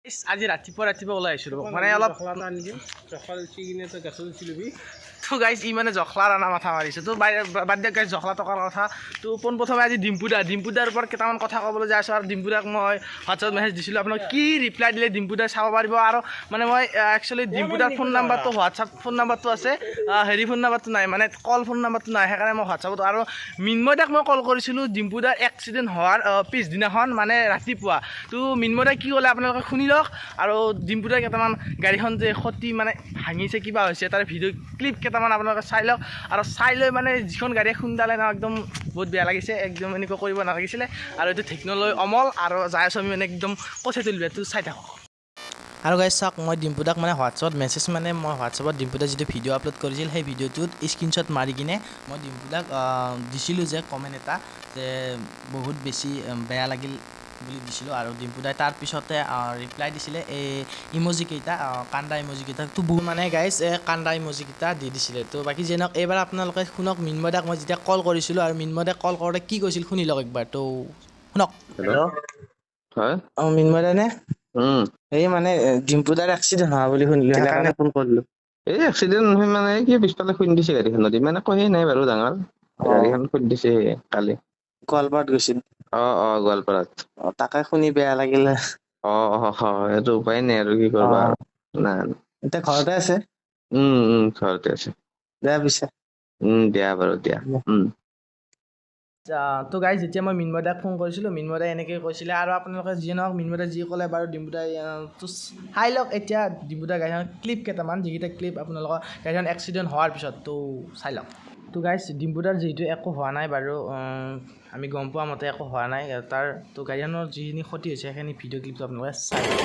আজি ৰাতিপুৱা ৰাতিপুৱা ওলাই আহিছিলোঁ মানে অলপ তো গাইজ ই মানে জখলাৰ অনা মাথা মাৰিছে। তো বাদ দিয়ক গাইজ জখলা টকাৰ কথা। তো পোনপ্ৰথমে আজি ডিম্পুদাৰ ওপৰত কেইটামান কথা ক'বলৈ যাই আছোঁ। আৰু ডিম্পুদাক মই হোৱাটছএপত মেছেজ দিছিলোঁ, আপোনাক কি ৰিপ্লাই দিলে ডিম্পুদাই চাব পাৰিব। আৰু মানে মই একচুৱেলি ডিম্পুদাৰ ফোন নাম্বাৰটো হোৱাটছআপ ফোন নাম্বাৰটো আছে, হেৰি ফোন নাম্বাৰটো নাই, মানে কল ফোন নাম্বাৰটো নাই, সেইকাৰণে মই হোৱাটছআপত। আৰু মিন্ময়দাক মই কল কৰিছিলোঁ ডিম্পুদাৰ এক্সিডেণ্ট হোৱাৰ পিছদিনাখন মানে ৰাতিপুৱা। তো মিন্ময়দাই কি ক'লে আপোনালোকে শুনি লওক। আৰু ডিম্পুদাৰ কেইটামান গাড়ীখন যে ক্ষতি মানে ভাঙিছে কিবা হৈছে তাৰ ভিডিঅ' ক্লিপ কেইটামান আপোনালোকে চাই লওক। আৰু চাই লৈ মানে যিখন গাড়ীয়ে খুন্দালে ন একদম বহুত বেয়া লাগিছে, একদম এনেকুৱা কৰিব নালাগিছিলে। আৰু এইটো টেকন'লজি অমল আৰু যাই আছোঁ আমি মানে একদম কঠীয়া তুলিব, এইটো চাই থাকক। আৰু গাইজ চাওক, মই ডিম্পুদাক মানে হোৱাটছএপত মেছেজ মানে মই হোৱাটছএপত ডিম্পুদাই যিটো ভিডিঅ' আপলোড কৰিছিল সেই ভিডিঅ'টোত স্ক্ৰীনশ্বট মাৰি কিনে মই ডিম্পুদাক দিছিলোঁ যে কমেণ্ট এটা যে বহুত বেছি বেয়া লাগিল বুলি দিছিলোঁ। আৰু ডিম্পুদাই তাৰপিছতে ৰিপ্লাই দিছিলে এই ইমজিকেইটা, কান্দা ইমজিকেইটা। তো বহুত মানে গাইজ এই কান্দা ইমজিকেইটা দি দিছিলে। তো বাকী যেনক এইবাৰ আপোনালোকে শুনক মিন্ময়দাক মই যেতিয়া কল কৰিছিলোঁ আৰু মিন্ময়দাক কল কৰোঁতে কি কৈছিল শুনি লওক একবাৰ। তো শুনক। হেল্ল' হয়, অ মিন্ময়দা নে? এই মানে ডিম্পুদাৰ এক্সিডেণ্ট হোৱা বুলি শুনিলো, সেইকাৰণে ফোন কৰিলো। এই এক্সিডেণ্ট নহয় মানে কি পিছফালে খুন্দিছে গাড়ীখনত, ইমান একো সেই নাই বাৰু ডাঙৰ গাড়ীখন খুন্দিছে কালি গোৱালপাৰাত গৈছিল। অ অ গোৱালপাৰাত। অ তাকে শুনি বেয়া লাগিলে। অ অ সেইটো উপায় নাই আৰু কি কৰবা আৰু। না এতিয়া ঘৰতে আছে? ঘৰতে আছে। দিয়া পিছে। দিয়া বাৰু দিয়া। তো গাইজ যেতিয়া মই মিন্ময়দাক ফোন কৰিছিলোঁ মিন্ময়দাই এনেকৈ কৈছিলে। আৰু আপোনালোকে যিয়ে নহওক মিন্ময়দাই যি ক'লে বাৰু ডিম্পুদাই তো চাই লওক। এতিয়া ডিম্পুদাৰ গাড়ীখন ক্লিপ কেইটামান, যিকেইটা ক্লিপ আপোনালোকৰ গাড়ীখন এক্সিডেণ্ট হোৱাৰ পিছত, তো চাই লওক। তো গাইজ ডিম্পুদাৰ যিহেতু একো হোৱা নাই বাৰু, আমি গম পোৱা মতে একো হোৱা নাই তাৰ। তো গাড়ীখনৰ যিখিনি ক্ষতি হৈছে সেইখিনি ভিডিঅ' ক্লিপটো আপোনালোকে চাই লওক।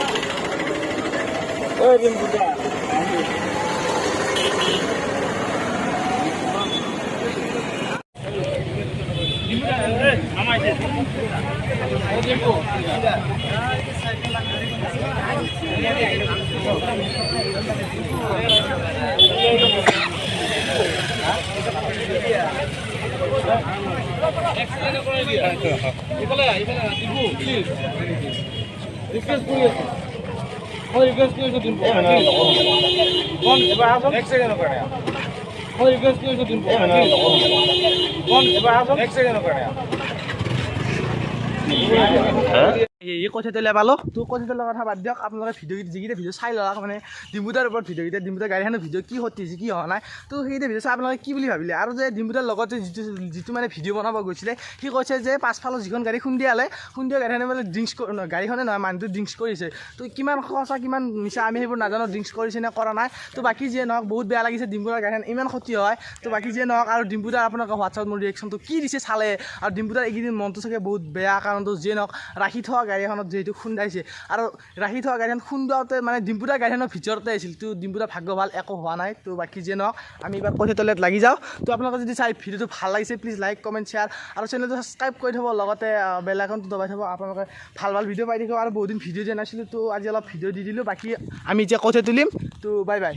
এই কঠীয়া তোলা পালো। তো কঠীয়া তোলাৰ কথা বাদ দিয়ক, আপোনালোকে ভিডিঅ' যিকেইটা ভিডিঅ' চাই লওক মানে ডিম্পুদাৰ ওপৰত ভিডিঅ'কেইটা, ডিম্পুদাৰ গাড়ীখনৰ ভিডিঅ' কি ক্ষতি হৈছে কি হোৱা নাই, তো সেইকেইটা ভিডিঅ' চাই আপোনালোকে কি বুলি ভাবিলে। আৰু যে ডিম্পুদাৰ লগতে যিটো মানে ভিডিঅ' বনাব গৈছিলে সি কৈছে যে পাছফালৰ যিখন গাড়ী খুন্দিয়ালে, খুন্দিয়া গাড়ীখনে মানে ড্ৰিংকছ, গাড়ীখনে নহয় মানুহটো ড্ৰিংকছ কৰিছে। তো কিমান সঁচা কিমান মিছা আমি সেইবোৰ নাজানো, ড্ৰিংকছ কৰিছে নে কৰা নাই। তো বাকী যিয়ে নহওক বহুত বেয়া লাগিছে ডিম্পুদাৰ গাড়ীখন ইমান ক্ষতি হয়। তো বাকী যিয়ে নহওক, আৰু ডিম্পুদাৰ আপোনালোকে হোৱাটছএপত মোৰ ৰিয়েকশ্যনটো কি দিছে চালে। আৰু ডিম্পুদাৰ এইকেইদিন মনটো চাগে বহুত বেয়া, কাৰণটো যিয়ে নহওক ৰাখি থোৱা গাড়ীখনত যিহেতু খুন্দাইছে আৰু ৰাখি থোৱা গাড়ীখন খুন্দোৱাওঁতে মানে ডিম্পুদাৰ গাড়ীখনৰ ভিতৰতে আছিল। তো ডিম্পুদাৰ ভাগ্য ভাল একো হোৱা নাই। তো বাকী যিয়ে নহওক আমি এইবাৰ কঠীয়া তলিত লাগি যাওঁ। তো আপোনালোকে যদি চাই ভিডিঅ'টো ভাল লাগিছে প্লিজ লাইক কমেণ্ট শ্বেয়াৰ আৰু চেনেলটো ছাবস্ক্ৰাইব কৰি থ'ব, লগতে বেল আইকনটো দবাই থ'ব। আপোনালোকে ভাল ভাল ভিডিঅ' পাই থাকিব। আৰু বহুত দিন ভিডিঅ' দিয়া নাছিলোঁ, তো আজি অলপ ভিডিঅ' দি দিলোঁ। বাকী আমি এতিয়া কঠীয়া তুলিম। তো বাই বাই।